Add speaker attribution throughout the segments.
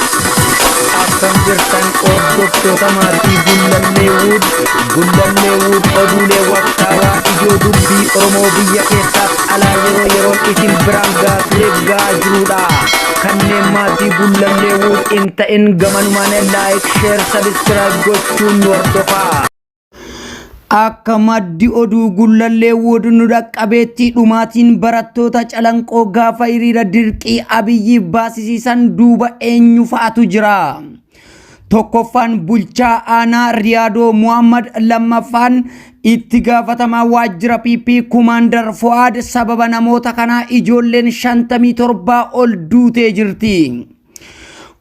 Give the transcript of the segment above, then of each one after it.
Speaker 1: Akkam jirtan hordoftoota maatii Gullallee Wood. Gullallee Wood oduulee waqtaawaa ijoo dubbii Oromoo biyya keessaaf alaa yeroo yeroon isin biraan gahaa ture gahaa jirudha. Kanneen maatii Gullallee Wood hin ta'in gamanumaan like, share, subscribe gochuun nu hordofaa. Akka maddi oduu Gullallee Wood nu dhaqqabeetti dhumaatiin barattoota Calanqoo gaafa hiriira dirqii Abiyyiif baasisiisan duuba eenyu fa'atu jira? Tokkoffaan bulchaa aanaa Riyaadoo Muhammad, lammaffaan itti gaafatamaa waajjira PP Kumaandar Fu'aad. Sababa namoota kanaa ijoolleen 57 ol duutee jirti.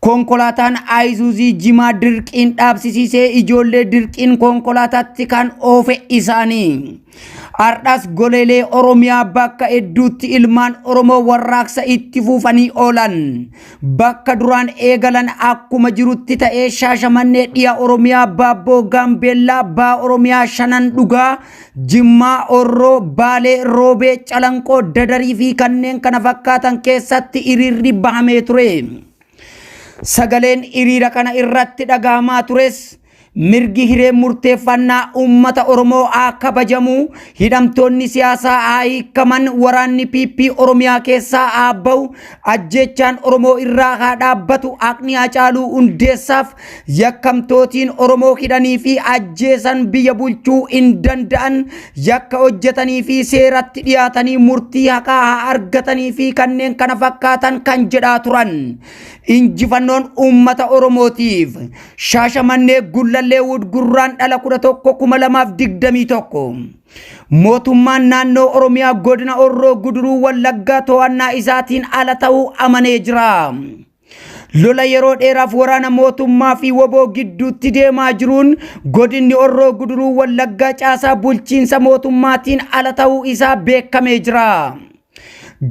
Speaker 1: Konkolaataan Ayisuuzii jimaa dirqiin dhaabsisiisee ijoollee dirqiin konkolaataatti kan oofe isaanii. Har'as goleelee Oromiyaa bakka hedduutti ilmaan Oromoo warraaqsa itti fuufanii oolan. Bakka duraan eegalan akkuma jirutti ta'ee Shaashamannee dhiya Oromiyaa Baabboo Gaambeellaa Baa Oromiyaa Shanan Dhugaa Jimmaa Horroo, Baalee, Roobee, Calanqoo, Dadarii fi kanneen kana fakkaatan keessatti hiriirri bahamee ture. Sagaleen hiriira kana irratti dhagahamaa tures mirgi hiree murteeffannaa uummata Oromoo haa kabajamu, hidhamtoonni siyaasaa haa hiikaman, waraanni PP Oromiyaa keessaa haa bahu, ajjeechaan Oromoo irraa haa dhaabbatu, haqni Haacaaluu Hundeessaaf Yakkamtootiin Oromoo hidhanii fi ajjeesan biyya bulchuu hin danda'an, yakka hojjetanii fi seeratti dhiyaatanii murtii haqaa haa argatanii fi kanneen kana fakkaatan kan jedhaa turan. Injifannoon uummata Oromootiif. Shaashamannee Gullallee Wood Gurraandhala 11 2021. Mootummaan naannoo Oromiyaa godina Horroo Guduruu Wallaggaa to'annaa isaatiin ala ta'uu amanee jira. Lola yeroo dheeraaf waraana mootummaa fi woboo gidduutti deemaa jiruun godinni Horroo Guduruu Wallaggaa caasaa bulchiinsa mootummaatiin ala ta'uu isaa beekamee jira.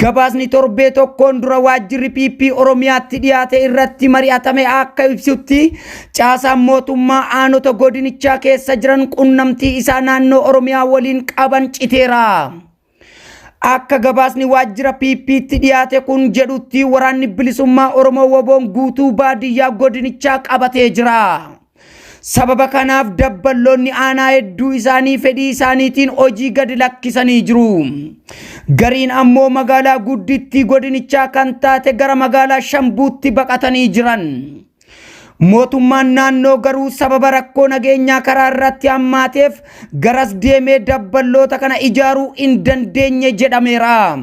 Speaker 1: Gabaasni torbee tokkoon dura waajjirri PP Oromiyaatti dhiyaate irratti mari'atame akka ibsutti caasaan mootummaa aanota godinichaa keessa jiran qunnamtii isaa naannoo Oromiyaa waliin qaban citeera. Akka gabaasni waajjira PPtti dhiyaate kun jedhutti waraanni bilisummaa Oromoo woboon guutuu baadiyyaa godinichaa qabatee jira. Sababa kanaaf dabballoonni aanaa hedduu isaanii fedhii isaaniitiin hojii gadi lakkisanii jiru. Gariin ammoo magaalaa guddittii godinichaa kan taate gara magaalaa Shambuutti baqatanii jiran. Mootummaan naannoo garuu sababa rakkoo nageenyaa karaa irratti hammaateef garas deemee dabballoota kana ijaaruu hin dandeenye jedhameera.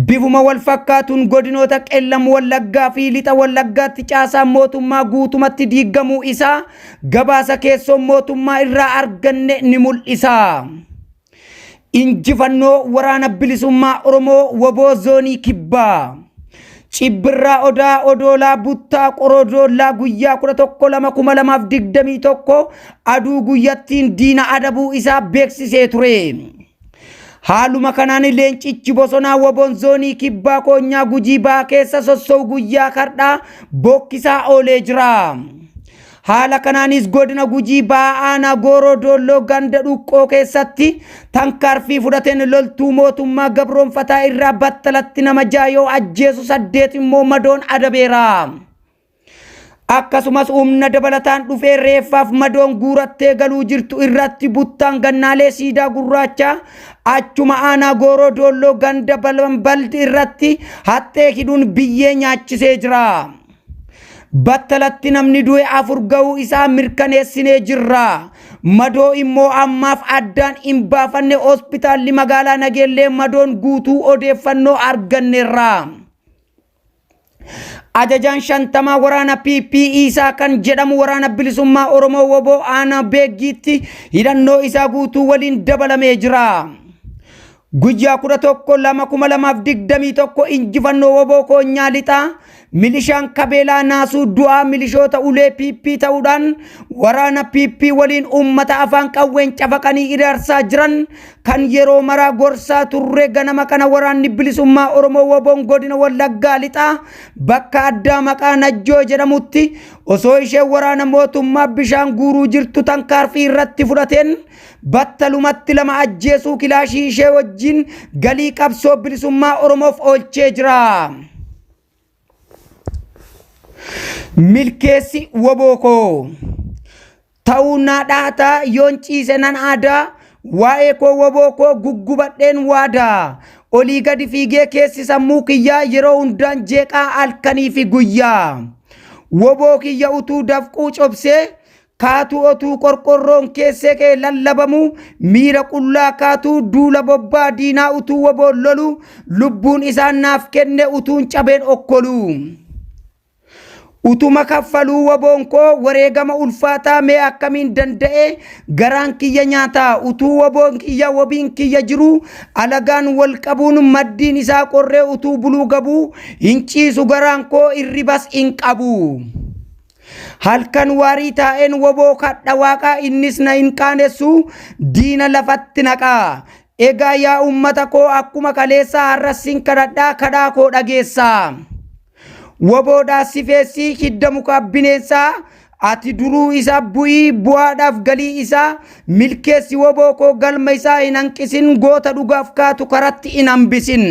Speaker 1: Bifuma wal fakkaatuun godinoota Qellam Wallaggaa fi Lixa Wallaggaatti caasaan mootummaa guutumatti diigamuu isaa gabaasa keessoon mootummaa irraa arganne ni mul'isa. Injifannoo Waraana Bilisummaa Oromoo Woboo Zoonii Kibbaa. Cibbirraa Odaa Odoolaa Buttaa Qorodoollaa guyyaa 11/2/2021 aduu guyyattiin diina adabuu isaa beeksisee ture. Haaluma kanaan leencichi bosonaa Woboon Zoonii Kibbaa Koonyaa Gujii Bahaa keessa sosso'u guyyaa kardhaa bokkisaa oolee jira. Haala kanaanis godina Gujii Bahaa aanaa Gooroo Doolloo ganda Dhuqqoo keessatti tankaarfii fudhateen loltuu mootummaa gabroonfataa irraa battalatti nama 6 yoo ajjeesu 8 immoo madoon adabeera. Akkasumas humna dabalataan dhufee reeffaaf madoon guurattee galuu jirtu irratti buttaan gannaalee siidaa gurraachaa achuma aanaa Gooroo Doolloo ganda Balbaldi irratti haxxee hidhuun biyyee nyaachisee jira. Battalatti namni du'e 4 ga'uu isaa mirkaneessinee jirra. Madoo immoo ammaaf addaan hin baafanne hospitaalli magaalaa Nageellee madoon guutuu odeeffannoo arganneerra. Ajajaan 50 waraana PP Iisaa kan jedhamu waraana bilisummaa Oromoo woboo aanaa Beeggiitti hidhannoo isaa guutuu waliin dabalamee jira. Guyyaa 11/2/2021 injifannoo woboo koonyaa lixaa milishaan Kabeelaa Naasuu du'aa milishoota ulee PP ta'uudhaan waraana PP waliin uummata afaan qawween cafaqanii iraarsaa jiran kan yeroo maraa gorsaa turre ganama kana waraanni bilisummaa Oromoo woboon godina Wallaggaa lixaa bakka addaa maqaa Najjoo jedhamutti osoo isheen waraana mootummaa bishaan guuruu jirtu tankaarfii irratti fudhateen battalumatti 2 ajjeesuu kilaashii ishee wajjin galii qabsoo bilisummaa Oromoof oolchee jira. Milkeessi woboo koo. Ta'uu naa dhaataa yoon ciise nan aadaa waa'ee koo woboo koo guggubadheen waadaa. Olii gadi fiigee keessi sammuu kiyyaa yeroo hundaan jeeqaa halkanii fi guyyaa. Woboo kiyya utuu dafquu cobsee Kaatuu otuu qorqorroon keessee kee lallabamu miira qullaa kaatuu duula bobbaa diinaa utuu woboon lolu lubbuun isaan naaf kenne utuun cabeen okkolu. Utuma kaffaluu woboon koo wareegama ulfaataa mee akkamiin danda'e garaan kiyya nyaataa utuu woboon kiyya wobiin kiyya jiru alagaan wal qabuun maddiin isaa qorree utuu buluu gabuu hin ciisu garaan koo irribas hin qabu. Halkan waarii taa'een woboo kadha waaqaa innis na hin qaanessu diina lafatti naqaa. Egaa yaa uummata koo akkuma kaleessaa har'as sin kadhadhaa kadhaa koo dhageessaa. Woboodhaa sifeessii hidda mukaa bineensaa ati duruu isaa bu'ii bu'aadhaaf galii isaa milkeessi woboo koo galma isaa hin hanqisin goota dhugaaf kaatu karatti hin hambisin.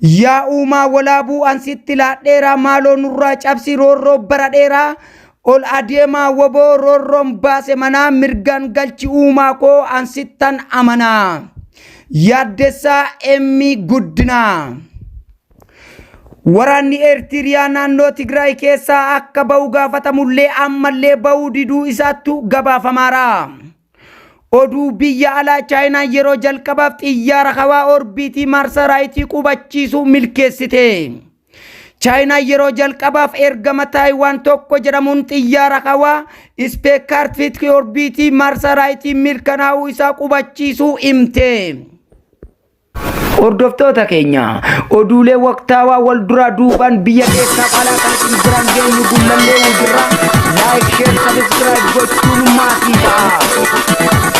Speaker 1: Yaa uumaa walaabuu an sitti laadheeraa maaloo nurraa cabsi roorroo bara dheeraa ol adeemaa woboo roorroon baase manaa mirgaan galchi uumaa koo an sittan amanaa. Yaaddessaa Emmii Guddinaa. Waraanni Eertiriyaa naannoo Tigraay keessaa akka ba'u gaafatamullee ammallee ba'uu diduu isaattu gabaafamaara. Oduu biyya alaa Chaayinaan yeroo jalqabaaf xiyyaara hawaa orbiitii maarsaraayitii qubachiisuu milkeessite. Chaayinaan yeroo jalqabaaf ergama Taayiwaan tokko jedhamuun xiyyaara hawaa ispeekaartiit orbiitii maarsaraayitii mirkanaa'uu isaa qubachiisuu himte. Hordoftoota keenya oduulee waqtaawaa wal duraa duubaan biyya keessaa alaa kan isin biraan geenyu Gullallee Wujirraa like, share, subscribe gochuun maatii ta'a.